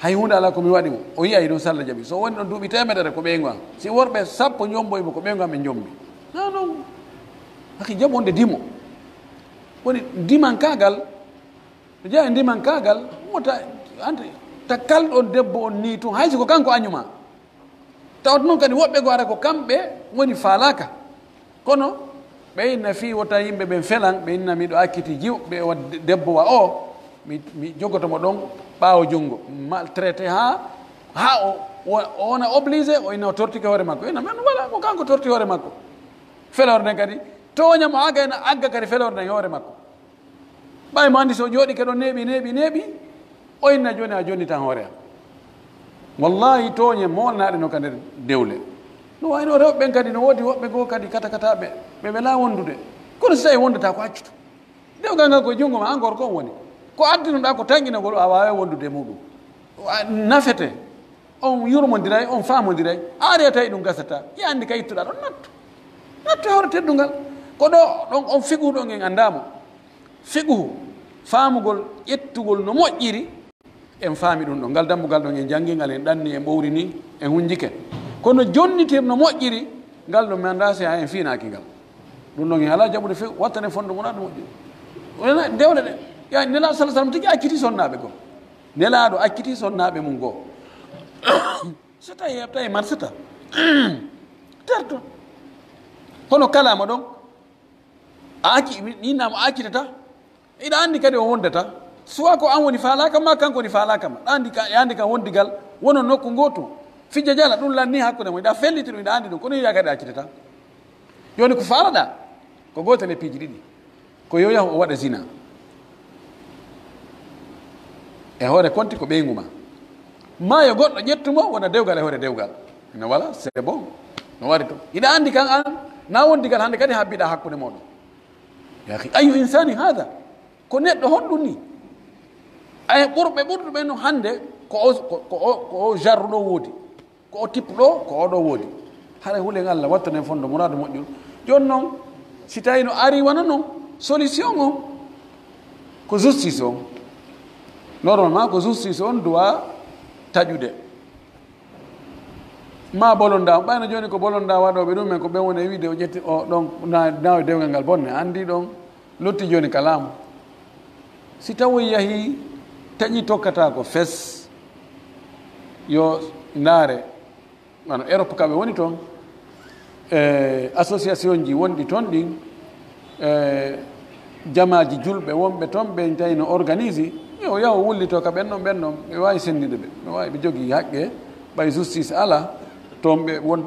Hay huunde alaa ko mi waɗi mo." O yi'ay ɗun salla jaɓi. So woni ɗon duuɓi teemedere ko ɓeyngu an. Si worɓe sappo njomboyi mo, ko ɓeyngu an ɓe njombi. Naa non. Haki jaɓu on de dimo. Woni ndimankaagal, no jeyaa e ndimankaagal, wota, ante, ta kalɗon debbo on nii tun, hay si ko kanko añu maa. Tawata non kadi woɓɓe goo ara ko kamɓe woni faalaaka. Kono ɓe inna fii wota yimɓe ɓen felan, ɓe inna miɗo acciti jiw, ɓe wa de-, debbo wa o, mi, mi jogoto mo ɗon ɓaawo junngo, maltraité haa, haa o, o, o wona obligé, o inna o tortike hoore makko. Inna men wala ko kanko torti hoore makko. Feloore nden kadi, tooña mo aga ena agga kadi feloore nden e hoore makko. Ɓay mo anndi so jooɗike ɗon neeɓi, neeɓi, neeɓi, o inna jooni a jonnitan hoore am. Wallaahi tooñe moolnaaɗe no ka nder dewle. No wayno rewɓe ɓen kadi, no woodi woɓɓe goo kadi katakataaɓe, ɓe welaa wondude. Kono si tawii wondataa ko accuɗo, dewgal ngal ko e junngo maa, an gorko on woni. Ko addinoɗaa ko tanƴinagol, a waaway wondude e muuɗum. A nafete, on yurmondiray, on faamondiray. A ari a tawi ɗum gasataa, hiya anndi ka ittuɗaa ɗon, nattu. Nattu e hoore teddungal. Ko ɗoo, ɗon on fiqhu ɗon en anndaa mo. Fiqhu, faamugol, ƴettugol no moƴƴiri, en faami ɗum ɗon. Ngal dambugal ɗon en janngi ngal, en ɗanni, en ɓowri ni, en hunjike. Kono jonnitir no moƴƴiri, ngal ɗon mi anndaa si en fiinaaki ngal. Ɗum ɗon en alaa jaɓude few, wattane fondo mum, ɗum moƴƴiri. Wona dewle ɗe. Ya, Nelaaɗo sallallahu alaihi wasallam tigi acciti sonnaaɓe goo. Nelaaɗo acciti sonnaaɓe mum goo. So tawi, tawi marsata. Terto. Kono kala mo ɗon, a acci, ni naamo accitata. Hiɗa anndi kadi o wondata. Soit ko an woni faalaaka ma, kanko woni faalaaka ma. Ɗa anndi ka, e anndi kan wondigal, wonon nokku ngootu. Fijja jala, ɗum lanni hakkunde mon. Hiɗa felliti ɗum, hiɗa anndi ɗum. Kono hiya kadi accitata. Jooni ko faalaɗaa, ko gootel e piiji ɗiɗi. Ko yo yahu o waɗa zina. E hoore konti ko ɓeyngu ma. Ma yo goɗɗo ƴettu mo, wona dewgal e hoore dewgal. No wala, c'est bon. No wari to. Hiɗa anndi kan an, na wondigal hannde kadi habbiɗaa hakkunde mooɗon. Yaa akhi, ayyu insani hada? Ko neɗɗo honɗum ni? Ay, ɓurɓe ɓurɓe ɓen no hannde ko o, ko, ko o, ko o jarru ɗo woodi, ko o tippu ɗo, ko o ɗo woodi. Hara hulen Allah wattanen fondo muraadu moƴƴuru. Jooni non, si tawi no ari wano non, solution on ko justice on. Normalement, ko justice on doit taƴude. Ma bolonda on, ɓayno jooni ko bolonda waɗooɓe ɗum en, ko ɓen woni e wiide o ƴetti o ɗon, na, na o dewgal ngal bonne, anndi ɗon lotti jooni ka laamu. Si tawi yahi taƴi tokkata ko fes, yo ndaare, wano Europe ka ɓe woni ton, e association ji wonɗi ton ɗin, e jamaaji julɓe wonɓe ton, ɓe tawi no organise, yo yahu wullito ka ɓen ɗon, ɓen ɗon, ɓe waawi senndinde ɓe, ɓe waawi, ɓe jogii haqqe, ɓay justice alaa, ton ɓe won,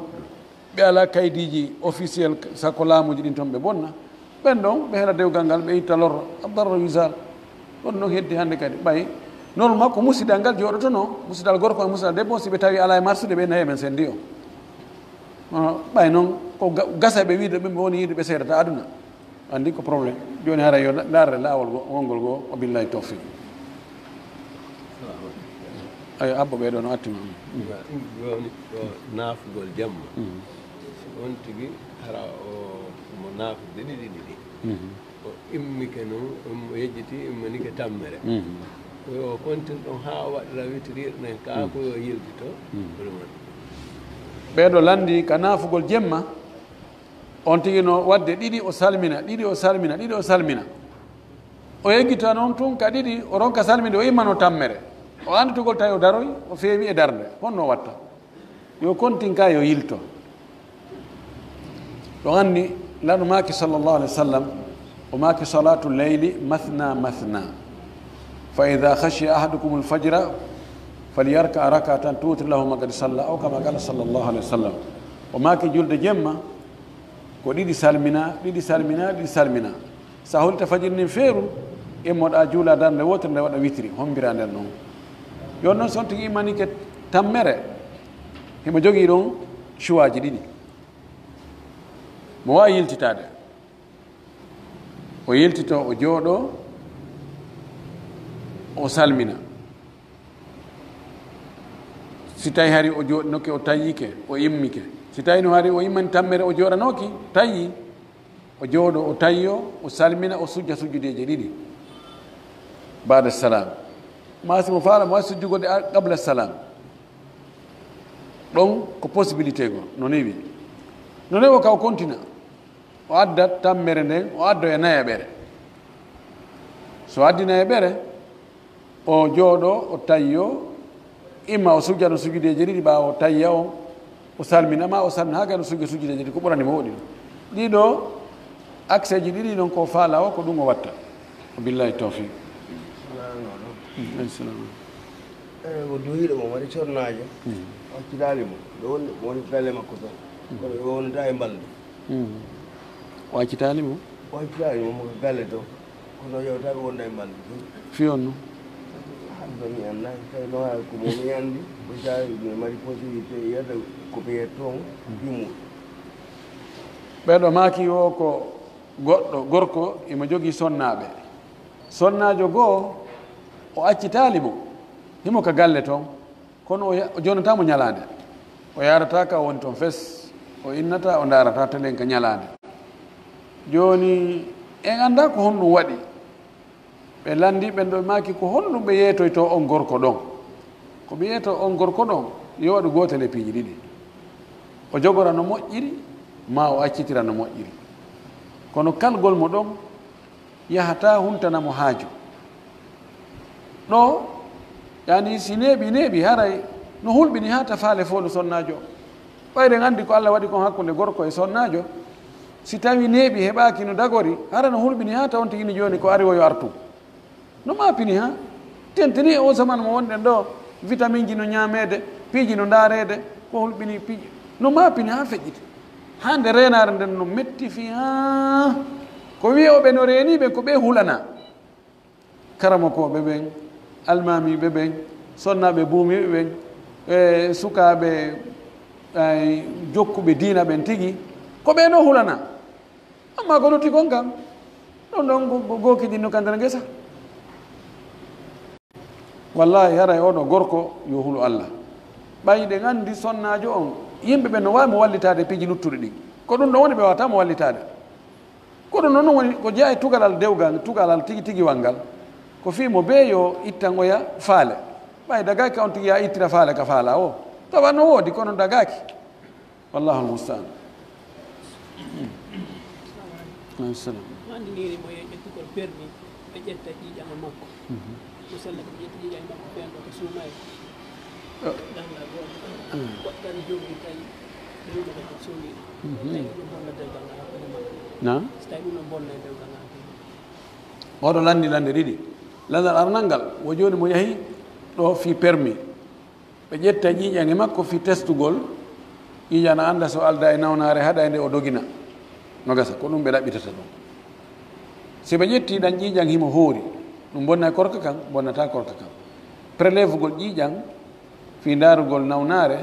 ɓe alaa kaydiiji officiel, sakko laamuuji ɗin ton ɓe bonna, ɓen ɗon, ɓe hela dewgal ngal, ɓe itta lorra, ad-darar yuzal. Ɗon non heddi hannde kadi, ɓay, normal ko musidal ngal jooɗotonoo, musidal gorko e musidal debbo, si ɓe tawi alaa e marsude, ɓe nayi men senndi o. Ɓay non, ko ga-, gasa ɓe wiide ɓe woni yiide ɓe seedata aduna. Anndi ko problème. Jooni hara yo na-, ndaarre laawol go, wongol go, wa billahi tawfiq. Ayo, abbo ɓee ɗoo no atti ma. Jooni ɗo naafugol jemma. Mhm. Si on tigi hara o mo naafude ɗiɗi ɗiɗi. Mhm. O immike non, o yejjiti, imminike tammere. Mhm. Ko yo kontin ɗon haa o waɗira witiriiɗo nen, kaa ko yo yiltito. Mhm. Ko ɗum woni. Ɓee ɗoo lanndi ka naafugol jemma, on tigi no waɗde ɗiɗi, o salmina, ɗiɗi, o salmina, ɗiɗi, o salmina. O yeggita non tun ka ɗiɗi, o ronka salminde, o immano tammere. O annditugol tawi o daroy, o feewi e darnde. Honno o watta? Yo kontin ka yo yilto. Ɗon anndi, Laɗo maaki sallallahu alaihi wasallam, o maaki, "Salatu layli mathna mathna. Fa idha khashiya ahadukumul fajra, falyarka rak'atan tutir lahu ma qad salla," aw kama qala sallallahu alaihi wasallam. O maaki, "Julde jemma ko ɗiɗi salmina, ɗiɗi salmina, ɗiɗi salmina. Sa hulta fajiri ndin feeru, immoɗaa juula darnde wootere nde waɗa witiri, hombiraa nder non." Yo non so on tigi immanike tammere, himo jogii ɗon cuwaaji ɗiɗi. Mo waawi yiltitaade. O yiltitoo, o jooɗoo, o salmina. Si tawi hari o jooɗinoke, o tayyike, o immike. Si tawi no hari o immani tammere, o jooɗanooki, tayyi. O jooɗoo, o tayyoo, o salmina, o sujja sujjudeeje ɗiɗi. Ba'da salam. Maa si mo faala, mo waɗi sujjugol ɗe a-, qabla salam. Ɗon ko possibilité goo, no newi. No newo ka o kontina. O adda tammere nden, o addoya nayaɓere. So addi nayaɓere, o jooɗoo, o tayyoo, imma o sujja no sujudeeje ɗiɗi, ɓaawo o tayya on, o salmina, maa o salmina, haa kadi o sujja sujudeeje ɗiɗi, ko ɓurani mo waɗude. Ɗiɗo, akseeji ɗiɗi ɗon ko faala o, ko ɗum o watta. Billahi tawfiq. Salamu aleykum. Aleykum salam. Eh, ko duhiiɗo mo waɗi cornaajo, Mm. accitaali mo. Ɗo woni, woni galle makko to. Mm. Kono o wonata e mbalndi. Mm. O accitaali mo? O accitaali mo, mo ko galle to. Kono yewtaaki wonda e mbalndi. Fii on no? Hannde mi anndaa, tawi no haa ko mo mi anndi, ko jaari mi mari possibilité yiyata ko mi yetto on, Mm. fii muuɗum. Ɓeeɗo maaki o ko Goɗɗo gorko himo jogii sonnaaɓe. Sonnaajo goo, o accitaali mo. Himo ka galle ton, kono o ya-, o jonnataamo ɲalaande. O yaarataa ka o woni ton fes. O innataa, o ndaarataa telen ka ɲalaande. Jooni, en anndaa ko honɗun waɗi. Ɓe lanndii ɓen ɗon, ɓe maaki, "Ko honɗun ɓe yeetoytoo on gorko ɗon?" Ko ɓe yeetoo on gorko ɗon, yo waɗu gootel e piiji ɗiɗi. O jogora no moƴƴiri, maa o accitira no moƴƴiri. Kono kalgol mo ɗon yahataa huntana mo haaju. Ɗoo, yani, si neeɓi, neeɓi, haray no hulɓini haa ta faale foolu sonnaajo. Ɓayri en anndi ko Alla waɗi kon hakkunde gorko e sonnaajo, si tawii neeɓi heɓaaki no dagori, hara no hulɓini haa ta on tigi ni jooni ko ari wo yo artu. No maapini haa? Tentini e oo saman mo wonɗen ɗoo, vitaminji no ɲaameede, piiji no ndaareede, ko hulɓini piiji. No maapini haa feƴƴiti. Haa nde reenaare nden no metti fii haa. Ko wi'ooɓe no reenii ɓen ko ɓe hulanaa. Karamokooɓe ɓen, almaamiiɓe ɓen, sonnaaɓe buumiiɓe ɓen, e sukaaɓe, ay, jokkuɓe diina ɓen tigi, ko ɓe no hulanaa. Ammaa ko lutti kon kan, ɗon ɗon go-, go-, gookiiji no ka nder ngesa. Wallaahi, haray oo ɗoo gorko yo hulu Alla. Ɓay ɗen anndi sonnaajo on, yimɓe ɓen no waawi mo wallitaade e piiji luttuɗi ɗin. Ko ɗun ɗon woni ɓe waawataa mo wallitaade. Ko ɗun non woni ko jeyaa e tugalal dewgal, tugalal tigi tigiwal ngal. Ko fii mo bee yo ittan oya faale. Ɓay dagaaki on tigi yaa ittira faale ka faalaa woo. Tawa no woodi, kono dagaaki. Wallaahu almusta'an. Alayhi salaam. Mo anndinirii mo yo ƴettugol permis, ɓe ƴetta ƴiiƴan e makko. Mhm. Ko sella ko ƴetti ƴiiƴan e makko, ɓen ɗo ko suumayee. Eh. Dalla gooto. Mm. Woɗɗani joggi tawi ɓe wi'ata ko suumi. Mhm. Tawi ɗum bonna dewgal ngal hakkunde maɓɓe. Naam. Si tawi ɗum ɗon bonna e dewgal ngal hakkunde maɓɓe. Oɗo lanndi lannde ɗiɗi. Lanndal arnal ngal, wo jooni mo yahi ɗo fii permis. Ɓe ƴetta ƴiiƴan e makko fii testugol. Ƴiiƴan a annda so aldaa e nawnaare haɗaynde o dogina. No gasa, ko ɗum ɓe ɗaɓɓitata ɗum. Si ɓe ƴettii ɗan ƴiiƴan himo hoori, ɗum bonnay korka kan, bonnataa korka kan. Prélèvegol ƴiiƴan fii ndaarugol nawnaare,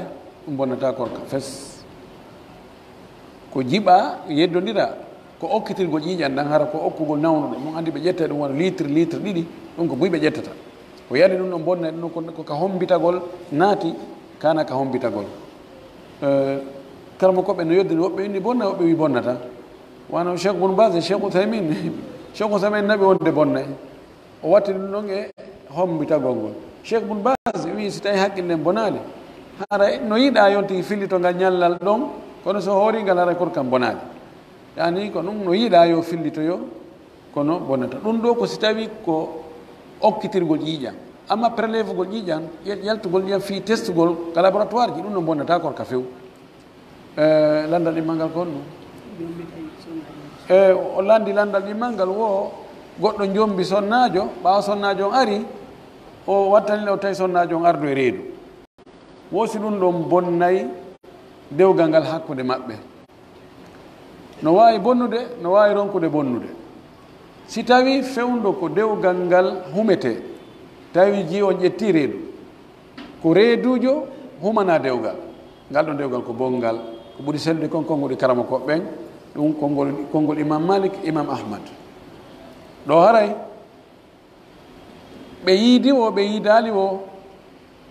ɗum bonnataa korka fes. Ko jiɓaa, yeddondiraa, ko okkitirgol ƴiiƴan ɗan, hara ko okkugol nawnuɗo. Ɗum anndi ɓe ƴetta ɗum wona litre, litre ɗiɗi, ɗum ko buy ɓe ƴettata. Ko yali ɗum ɗon bonnay, ɗum ɗon ko, ko ka hombitagol naati, kana ka hombitagol. Eh, karamokooɓe no yeddiri, woɓɓe inni bonnay, woɓɓe wi bonnataa. Wano Cheikh Bun Baz e Cheikh Uthaymin. Cheikh Uthaymin naɓi wonde bonnay. O watti ɗum ɗon e hombitagol ngol. Cheikh Bun Baz wi'i, si tawi haqqille nden bonaali, haray no yiɗaa yonti fillito ngal ɲallal ɗon, kono so hoori ngal, haray korka kan bonaali. Yani ko ɗum no yiɗaa yo fillitoyo, kono bonnata. Ɗum ɗo ko si tawi ko okkitirgol ƴiiƴan. Amma prélèvegol ƴiiƴan, yal-, yaltugol ƴiiƴan fii testugol ka laboratoire ji, ɗum no bonnata korka few. Eh, lanndal ɗimmal ngal ko honɗum? E, o lanndi lanndal ɗimmal ngal wo goɗɗo njombi sonnaajo, ɓaawo sonnaajo on ari, o wattani le o tawi sonnaajo on ardu e reedu. Wo si ɗum ɗon bonnay dewgal ngal hakkunde maɓɓe. No waawi bonnude, no waawi ronkude bonnude. Si tawii fewndo ko dewgal ngal humetee, tawi jii on ƴettii reedu, ko reeduujo humanaa dewgal. Ngal ɗon dewgal ko bonngal, ko ɓuri sellude kon konguɗi karamokooɓe ɓen, ɗum konngol, konngol Imam Malik, Imam Ahmad. Ɗo haray, ɓe yiidi wo, ɓe yiidaali wo,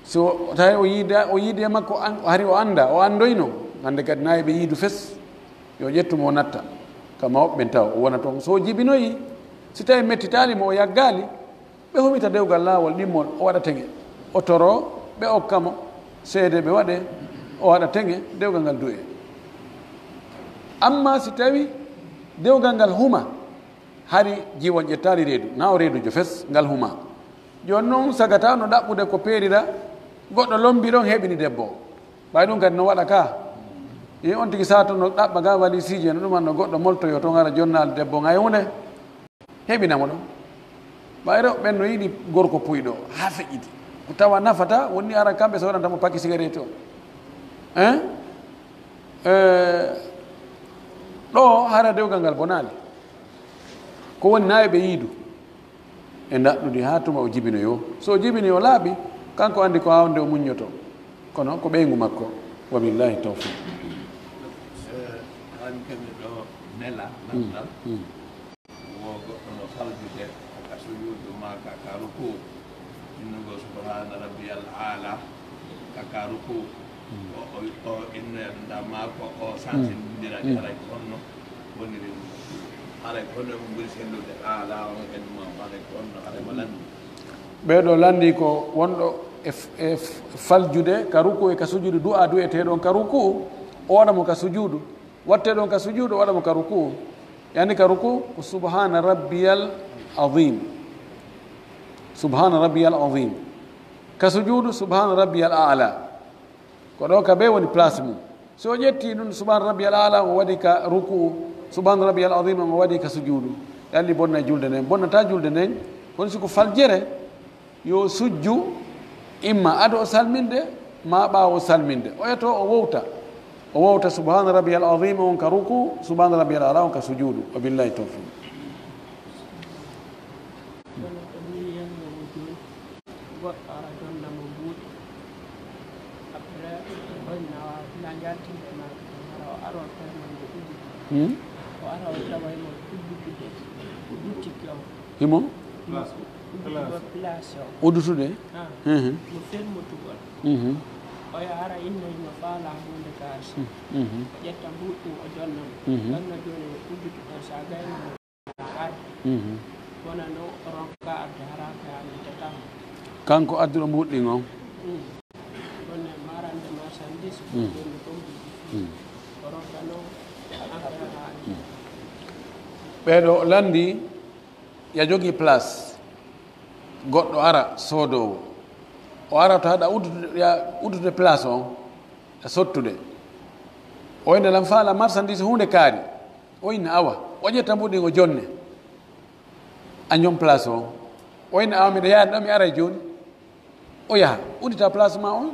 so tawi o yiida, o yiidi e makko, an-, hari o annda, o anndoyno, hannde kadi na e ɓe yiidu fes, yo ƴettu mo o natta, ka mawɓe ɓen taw, o wona toon. So o jibinoyi, si tawi mettitaali mo, o yaggaali, ɓe humita dewgal laawol ɗimmol, o waɗa teŋe. O toroo, ɓe okka mo seede, ɓe waɗe, o waɗa teŋe, dewgal ngal du'e. Amma si tawi dewgal ngal huma, hari jiwon ƴettaali reedu, na o reedujo fes, ngal huma. Jooni non sagata no ɗaɓɓude ko peerira, goɗɗo lombi ɗon heɓini debbo. Ɓay ɗum kadi no waɗa ka. Ye on tigi sato no ɗaɓɓa ga walisiji, no ɗuman no goɗɗo moltoyo toon, hara jonnaali debbo ngay hunde. Heɓina mo ɗon. Ɓay rewɓe ɓen no yiɗi gorko puyɗo, haa feƴƴiti. Ko tawa nafata, woni ara kamɓe soodanta mo paki sigareeti o. Hein? Eh, ɗo hara dewgal ngal bonaali. Ko woni na e ɓe yiidu. E ndaɗɗudi haa tuma o jibinoyo. So o jibini o laaɓi, kanko anndi ko haa wonde o muññoto. Kono ko ɓeyngu makko. Wa billahi tawfiq. Eh, an kadi ɗo Nela, mm, lamndal. Mm. Wo goɗɗo no faljude ka sujuudu maa ka, ka rukuu. Innugol subhaana rabbiyal aala ka, ka rukuu. Mm. O, o, o innoya ɗum ɗaa maa ko o sansindira, mm, haray ko honno woniri ɗum. Haray ko honno ɓe ɓuri sellude aala on e ɗum, haray ko honno, haray ko lanndi. Ɓee ɗoo lanndii ko wonɗo e f-, e f-, faljude ka rukuu e ka sujuudu, du'aa du'etee ɗon ka rukuu, o waɗa mo ka sujuudu. Wattee ɗon ka sujuudu, waɗa mo ka rukuu. Yani ka rukuu, ko subhaana rabbiyal azim. Subhaana rabbiyal azim. Ka sujuudu, subhaana rabbiyal a'la. Ko ɗo ka bee woni place mum. Si o ƴetti ɗum, subhaana rabbiyal a'la, o waɗi ka rukuu, subhaana rabbiyal azim, o waɗi ka sujuudu. Yani bonna julde nden. Bonnata julde nden, kono si ko faljere, yo sujju imma ado o salminde, maa ɓaawo o salminde. Oya to o wowta. O wowta subhaana rabbiyal azim on ka rukuu, subhaana rabbiyal a'la on ka sujuudu. Wa billahi tawfiq. Kono ko nii yanngo mo jooni, goɗɗo ara jonna mo mbuuɗi. Après, on na, na njaltinde e maaka, hara o ara o tawa mo udditi. Hmm? O ara o tawa mo udditude, o udditiki on. Himo? Place o. Place o. Uddutude? Ah. Mhm. Mo fermutugol. Mhm. Oya hara inna hino faalaa huunde kaari. Mhm. O ƴetta mbuuɗi ɗin o jonna mo. Mhm. Ɗon no jooni o uddutu ɗon, so a gayno mo kaari. Mhm. Wona no o ronka arde hara ka yaametata mo. Kanko adduɗo mbuuɗi ɗin on? Mm. Ɗon ne marande marchandise, mm, ɗon ne ko mbuuɗi. Mm. O ronka no an ka haali. Mm. Ɓee ɗoo lanndii, ya jogii place, goɗɗo ara, soodoowo. O ara to haɗa uddude, ya uddude place on, e sottude. O inna lan faala marchandise huunde kaari. O inna awa. O ƴetta mbuuɗi ɗin o jonne. A jon place on. O inna awa miɗa yaade ɗo mi aray jooni. O yaha, uddita place maa on,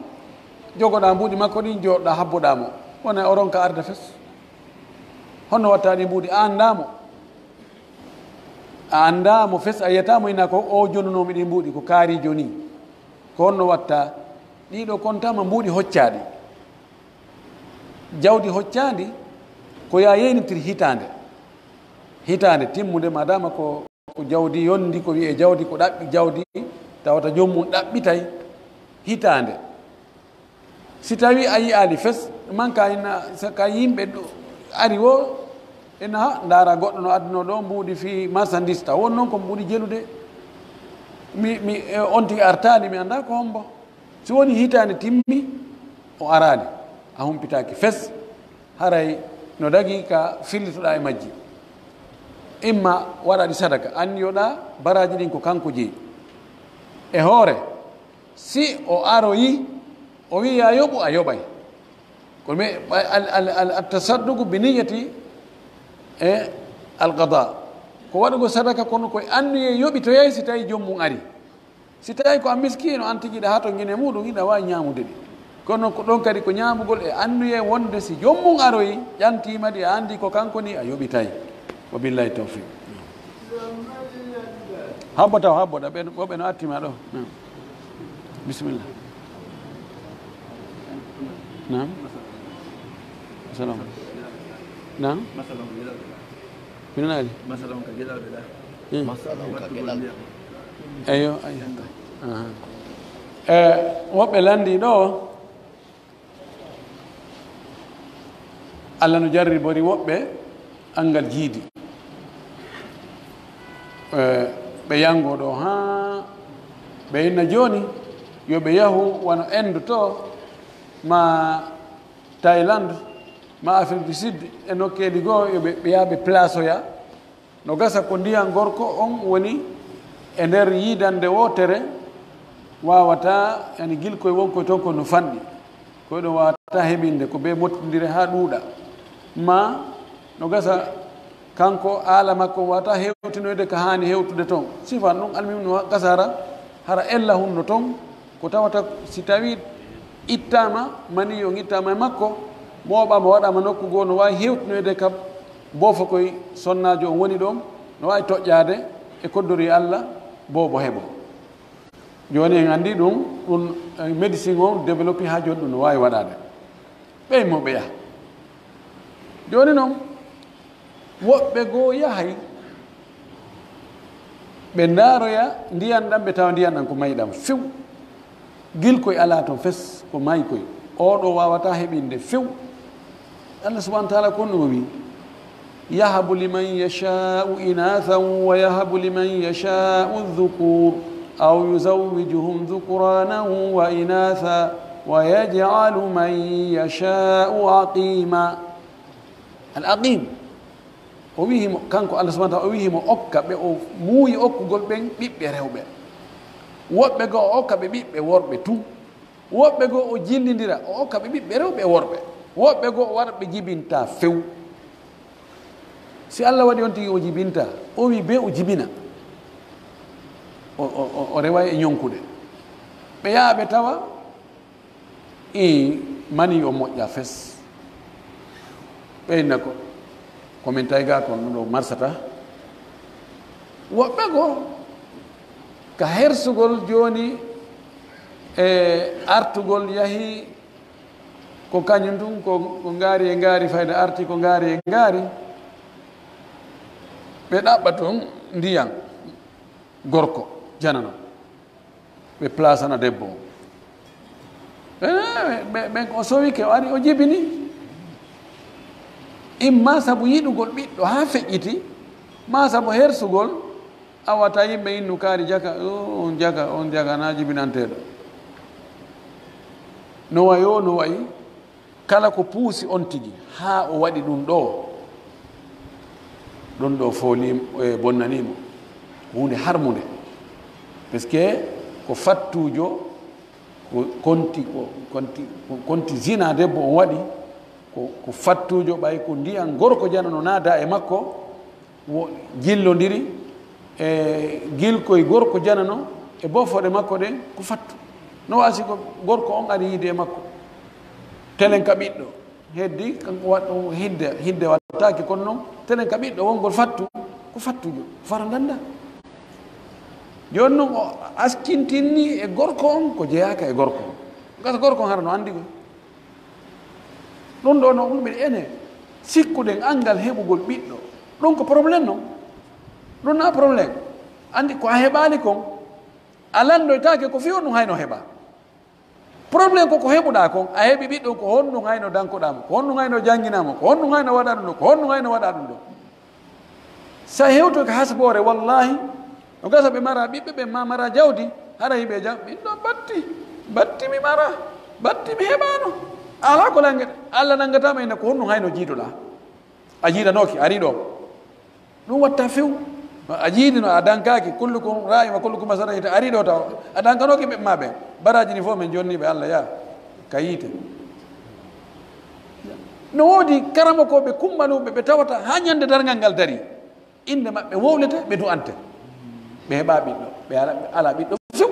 jogoɗaa mbuuɗi makko ɗin, jooɗoɗaa, habboɗaa mo. Wona o ronka arde fes. Honno watta ɗi mbuuɗi? A anndaa mo. A anndaa mo fes, a yi'ataa mo, inna ko o jonnunoo mi ɗi mbuuɗi, ko kaariijo nii. Ko honno watta? Ɗii ɗoo kontaama mbuuɗi hoccaaɗi. Jawdi hoccaandi ko yo a yeynitiri hitaande. Hitaande timmunde, maadaama ko, ko jawdi yonndi, ko wi'ee jawdi, ko ɗaɓɓi jawdi, tawata joom mum ɗaɓɓitay hitaande. Si tawii a yi'aali fes, man ka ina, sa-, ka yimɓe ɗo ari woo, ina, ha, ndaara goɗɗo no addunoo ɗoo mbuuɗi fii marchandise, taw won non ko mbuuɗi jelude. Mi, mi, e, on tigi artaali, mi anndaa ko hombo. Si woni hitaande timmi, o araali, a humpitaaki fes, haray no dagii ka fillitoɗaa e majji. Imma waɗa ɗi sadaka, anniyoɗaa baraaji ɗin ko kanko jeyi. E hoore, si o aroyi, o wi'i a yoɓu, a yoɓay. Ko ɗume, al, al, al, al tasadduqu bi niyyati, e, al qada. Ko waɗugol sadaka kono koye anniyee yoɓitoyay si tawii joom mum ari. Si tawii ko a miskiino, an tigi hiɗa hato ngine muuɗum, hiɗa waawi ñaamude ɗi. Kono ko ɗon kadi ko ñaamugol e anniyee wonde si joom mum aroyi, ƴantiima ɗi, a anndi ko kanko nii, a yoɓitay. Wa billahi tawfiq. Habbo taw, habbo ɗa, ɓen, woɓɓe no attima ɗo. Naam. Bismillah. Naam. Salam. Naam. Minen ali. Masalan ka geɗal ɓe ɗa. Hmm. Masalan ka geɗal. Eyo, eyo. Aha. E, woɓɓe lanndii ɗo, Alla no jarribori woɓɓe anngal jiidi. E, ɓe yanngo ɗo haa ɓe inna jooni yo ɓe yahu wano Inde to, ma Thaïlande, ma Afrique du Sud, e nokkeeli goo, yo ɓe, ɓe yaha ɓe plaçoya. No gasa ko ndiyan gorko on woni e nder yiidannde wootere, waawataa, yani, gilkoy wonkoy ton kon no fanɗi. Koy ɗon waawataa heɓinde ko bee mottindire haa ɗuuɗa. Ma no gasa kanko aala makko on waawataa hewtinoyde ka haani hewtude ton. Sifan ɗum almuhim no gasa hara, hara ella hunno ton, ko tawata si tawii ittaama, manii on ittaama e makko, mooɓaama, waɗaama nokku goo, no waawi hewtinoyde ka boofokoy sonnaajo on woni ɗon, no waawi toƴƴaade e koddori Alla, boobo heɓo. Jooni en anndi ɗum, ɗum, eh, médecine on développé haa jooni ɗum no waawi waɗaade. Ɓey mo ɓeya. Jooni non, Woɓɓe goo yahay, ɓe ndaaroya ndiyan ɗan, ɓe tawa ndiyan ɗan ko mayɗan few. Gilkoy alaa ton fes, ko maykoy. Oo ɗoo waawataa heɓinde few. Allah subhanahu wa ta'ala ko no o wi'i, "Yahabu liman yasha'u inathan wa yahabu liman yasha'u dhukur, aw yuzawwijuhum dhukuranan wa inatha, wa yaj'alu man yasha'u aqima." Al aqim. O wi'i mo, kanko Allah subhanahu wa ta'ala, o wi'i mo okka ɓe o muuyi okkugol ɓen ɓiɓɓe rewɓe. Woɓɓe goo o okka ɓe ɓiɓɓe worɓe tun. Woɓɓe goo o jillindira, o okka ɓe ɓiɓɓe rewɓe e worɓe. Woɓɓe goo o waɗa ɓe jibintaa few. Si Allah waɗi on tigi o jibintaa, o wi'i bee o jibina. O, o, o, o reway e ñonkude. Ɓe yaha ɓe tawa Ii, mani yo moƴƴa fes. Ɓeyna ko, ko min tayga kon ɗo marsata. Woɓɓe goo, ka hersugol jooni e artugol yahi, ko kañum tun ko, ko ngaari e ngaari fayda arti, ko ngaari e ngaari. Ɓe ɗaɓɓa ton ndiyan gorko janano. Ɓe plasana debbo on. Ɓe, ɓe, ɓe, o sowike, o ari, o jibini. Imma sabu yiɗugol ɓiɗɗo haa feƴƴiti, maa sabu hersugol, a wata yimɓe innu kaari jaka, "Oo, on jaka, on jaka, na jibinanteeɗo." No wayi o, no wayi. Kala ko puusi on tigi haa o waɗi ɗun ɗoo, ɗun ɗoo foolii mo, e, bonnanii mo. Ko huunde harmunde. Parce que ko fattuujo, ko konti, ko konti, ko konti zina debbo on waɗi, ko, ko fattuujo, ɓay ko ndiyan gorko janano naada e makko, wo-, jillondiri e gilkoy gorko janano e bofooɗe makko ɗen ko fattu. No waasi ko gorko on ari yiide e makko. Telen ka ɓiɗɗo. Heddi kanko waɗɗo hidde, hidde wattaaki kono non. Telen ka ɓiɗɗo wongol fattu, ko fattujo. Fara danda. Jooni non o askintinni e gorko on ko jeyaaka e gorko on. Gasa gorko on hara no andi ko. Ɗun ɗoo no ɗun ɓe ene sikkuɗen anngal heɓugol ɓiɗɗo. Ɗun ko problème non. Ɗun na problème. Andi ko a heɓaali kon, a lanndoytaake ko fii honɗun hayno heɓa. Problème ko ko heɓuɗaa kon, a heɓi ɓiɗɗo ko honɗun hayno dankoɗaa mo, ko honɗun hayno jannginaa mo, ko honɗun hayno waɗa ɗun ɗoo, ko honɗun hayno waɗa ɗun ɗoo. Sa hewtoke hasboore, wallaahi, no gasa ɓe mara ɓiɓɓe, ɓe ma mara jawdi, hara hiɓe jam, min ɗon batti, batti mi mara, batti mi heɓaano. Alaa ko lange, Allah nangataama ina ko honɗun hayno jiidoɗaa. A jiidanooki, ari ɗoo. Ɗun watta few. A jiidino, a dankaaki, kullukum raa'in wa kullukum mas'ulun an ra'iyatihi, ari ɗoo taw. A dankanooki ɓe ma ɓen. Baraaji ɗin fow men jonnii ɓe Allah yaa ka yiite. No woodi karamokooɓe kummaluuɓe ɓe tawata haa ñande darngal ngal darii. Innde maɓɓe wowlete, ɓe du'ante. Ɓe heɓaa ɓiɗɗo, ɓe ala, alaa ɓiɗɗo few.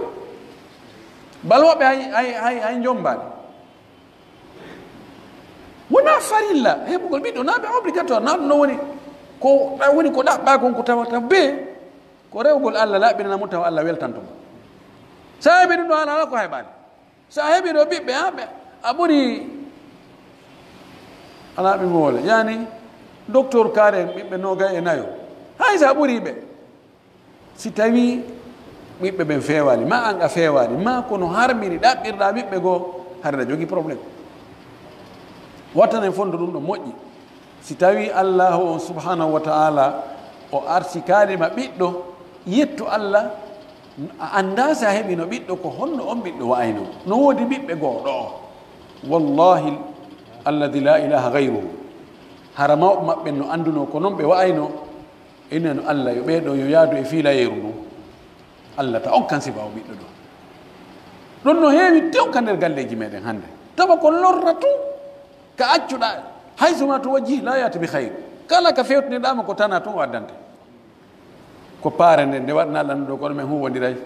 Bal woɓɓe hay, hay, hay, hay njombaani. Wonaa farilla heɓugol ɓiɗɗo, naa ɓe obligatoire, naa ɗun no woni ko, ɗa-, woni ko ɗaɓɓaa kon ko tawata bee ko rewgol Allah laɓɓinana mo tawa Allah weltanto mo. Sa heɓi ɗun ɗoo, alaa ko heɓaali. Sa heɓi ɗoo ɓiɓɓe, a ɓe, a ɓuri, alaa ɓe mo wole. Yani, docteur Kaare en ɓiɓɓe noogay e nayo. Hay sa ɓuri ɓe. Si tawii ɓiɓɓe ɓen feewaali, maa an a feewaali, maa ko no harmini ɗaɓɓirɗaa ɓiɓɓe goo, hari aɗa jogii problème. Wattanen fondo ɗun ɗon moƴƴi. Si tawii Allaahu on subhaanahu wa ta'aalaa o arsikaali ma ɓiɗɗo, yettu Allah, a anndaa si a heɓino ɓiɗɗo, ko honno on ɓiɗɗo wa'ayno. No woodi ɓiɓɓe goo ɗoo. Wallaahi alladhi laa ilaaha ghayruhu. Hara mawɓe maɓɓe no anndunoo ko non ɓe wa'ayno. Enen Allah yo ɓee ɗoo yo yaadu e fiilayeeru ndun. Allah ta okkan sifa o ɓiɗɗo ɗoo. Ɗun no heewi tew ka nder galleeji meɗen hannde. Tawa ko lorra tun ka accuɗaa, haythu ma tuwajjih la ya'ti bi khayr. Kala ka fewtiniɗaa mo ko tana tun o addante. Ko paare nden, nde waɗnaa lanɗo ɗoo kono men huuwondiray.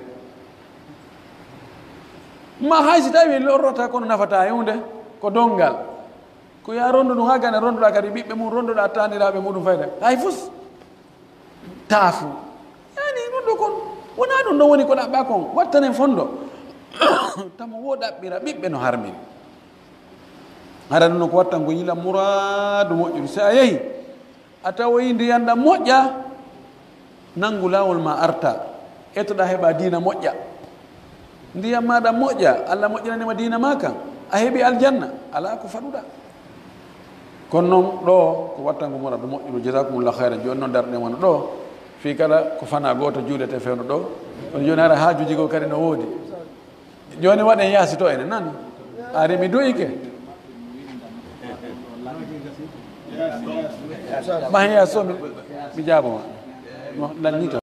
Ma hay si tawii lorrata kono nafataa e huunde, ko donngal. Ko yaa rondu ɗun haa gane ronduɗaa kadi ɓiɓɓe mun, ronduɗaa taaniraaɓe muɗum fayda. Hay fus. Taafu. Yani, ɗun ɗoo kon, wonaa ɗun ɗoo woni ko ɗaɓɓaa kon. Wattanen fondo. Tamo woo ɗaɓɓira ɓiɓɓe no harmini. Hara ɗun no ko wattan ko yila muraadu moƴƴudu. Si a yehi, A tawoyi ndiyan ɗan moƴƴa, nanngu laawol maa arta, etoɗaa heɓaa diina moƴƴa. Ndiyan maa ɗan moƴƴa, Alla moƴƴinani ma diina maa kan, a heɓi aljanna, alaa ko faɗuɗaa. Kono non ɗoo, ko wattango muradu moƴƴuru, jazakumullahu khairan, jooni non darɗen wano ɗoo, fii kala ko fanaa gooto juuletee fewndo ɗoo, kono jooni hara haajuuji goo kadi no woodi. Jooni waɗen yaasi to enen nani. Ari mi du'ike. Mahen yaasi to mi, mi jaabo ma. No, ɗan ni to.